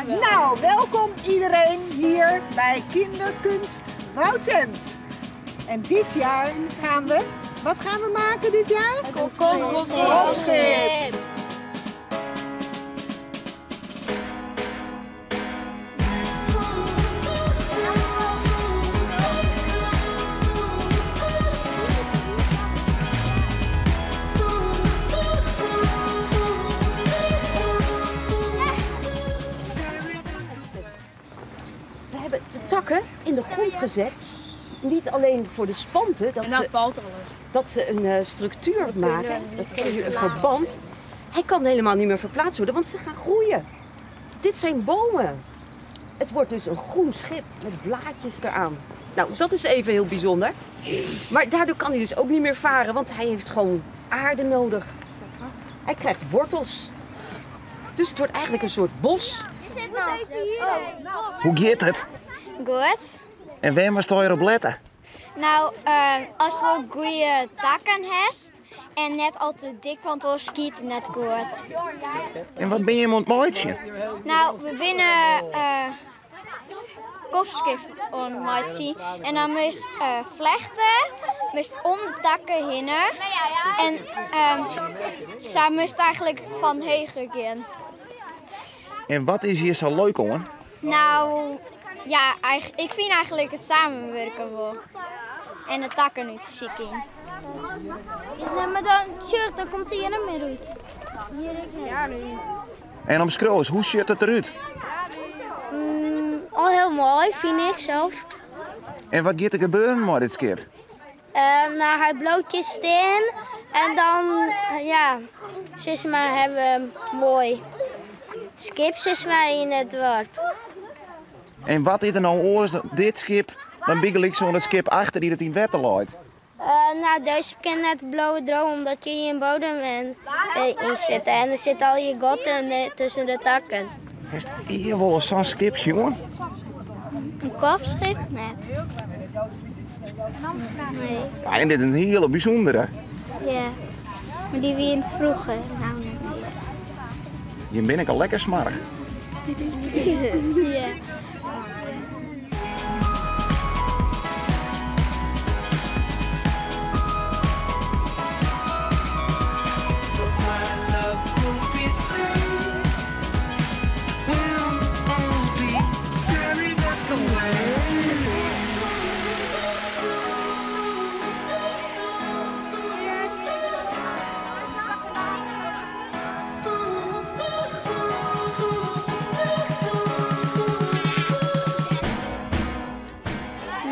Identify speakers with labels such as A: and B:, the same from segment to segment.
A: Nou, welkom iedereen hier bij Kinderkunst Woudsend. En dit jaar gaan we, wat gaan we maken dit jaar? Kolfschip.
B: We hebben de takken in de grond gezet. Niet alleen voor de spanten,
C: En dan valt alles.
B: dat ze een structuur maken. Dat geeft je een verband. Hij kan helemaal niet meer verplaatst worden, want ze gaan groeien. Dit zijn bomen. Het wordt dus een groen schip met blaadjes eraan. Nou, dat is even heel bijzonder. Maar daardoor kan hij dus ook niet meer varen, want hij heeft gewoon aarde nodig. Hij krijgt wortels. Dus het wordt eigenlijk een soort bos.
D: Hoe gaat het?
E: Goed.
D: En waar moest je erop letten?
E: Nou, als we goede takken hebt en net al te dik, want dan schiet het net goed.
D: En wat ben je aan het maaien?
E: Nou, we binnen kopschip aan het maaien. En dan moest vlechten, moest om de takken heen. En ze moest eigenlijk van hoger gaan.
D: En wat is hier zo leuk hoor?
E: Nou, ja, ik vind eigenlijk het samenwerken wel. En de takken nu te zieken.
F: Nee, maar dan, shirt, dan komt hij er meer uit.
E: Ja, nu.
D: En omschreeuw eens, hoe ziet het eruit?
F: Al heel mooi, vind ik zelf.
D: En wat gaat er gebeuren met dit schip?
F: Nou, hij blootjes steen en dan, ja, zeg maar, hebben we een mooi schip, zeg maar, in het dorp.
D: En wat is er nou oors dit schip, dan bigel ik zo'n schip achter die het in het water loopt?
F: Nou, deze kan net blauwe droom omdat je in je bodem in zit en er zitten al je gotten tussen de takken.
D: Is hier wel zo'n schip, jongen?
F: Een kopschip? Net. Nee.
D: Ja, en dit is een hele bijzondere.
F: Ja, maar die wie in vroeger. Nou, net.
D: Je bent ik al lekker smarig.
F: Ja.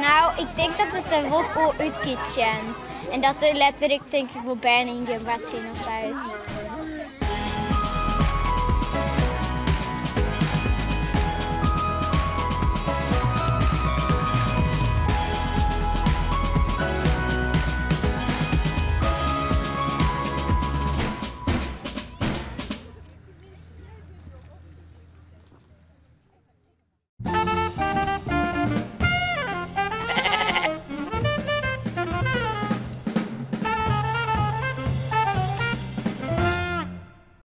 F: Nou, ik denk dat het er wel cool uitziet. En dat er letterlijk denk ik wel bijna in wat zien of zoiets.